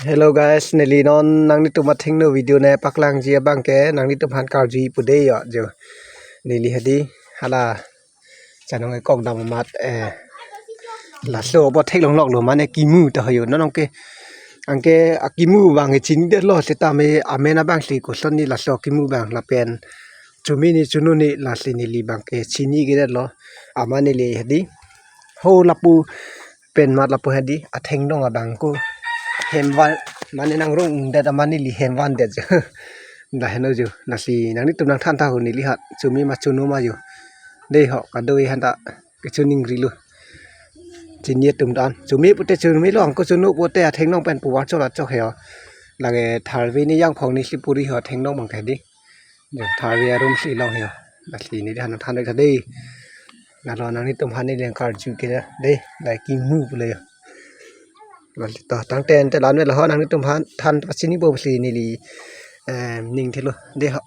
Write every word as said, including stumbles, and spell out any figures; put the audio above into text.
Hello guys, neli non nanglitum athengno video ne paklangji abang ke nanglitum aphan karjuji pu dei jo. Neli hadi hala chanong ekok dam amat, eh, laso bo theklongloklo mane kimu ta ho jo. Non anke, anke akimu abang chinidetlo, seta me amen abang si koson ni laso kimu abang lapen chumi ni chunu ni lasi neli abang ke chini kedetlo. Amat neli hadi ho lapu pen amat lapu hadi athengdong abang ko hem van mane nangrung det amat neli hem vandet jo. Dah heno jo, lasi nanglitum nangthan tha ho neli hat chumi ma chunu ma jo. Dei ho kadoi hanta kechuningri lo. Chini atum dan. Chumi pute chumi lo, anke chunu pute athengdong pen puvar chol achok he ho. Lake tharve ni jangphong ni si puri ho athengdong abang ke dei. Jo tharve arum si long he ho. Lasi neli han than dei. Lalo nanglitum aphan neli karju ke dei. Lake kimu pule jo. Lalo to tangte ante lan me laho nanglitum aphan than pachini bo si neli, eh, ning thelo. Dei ho.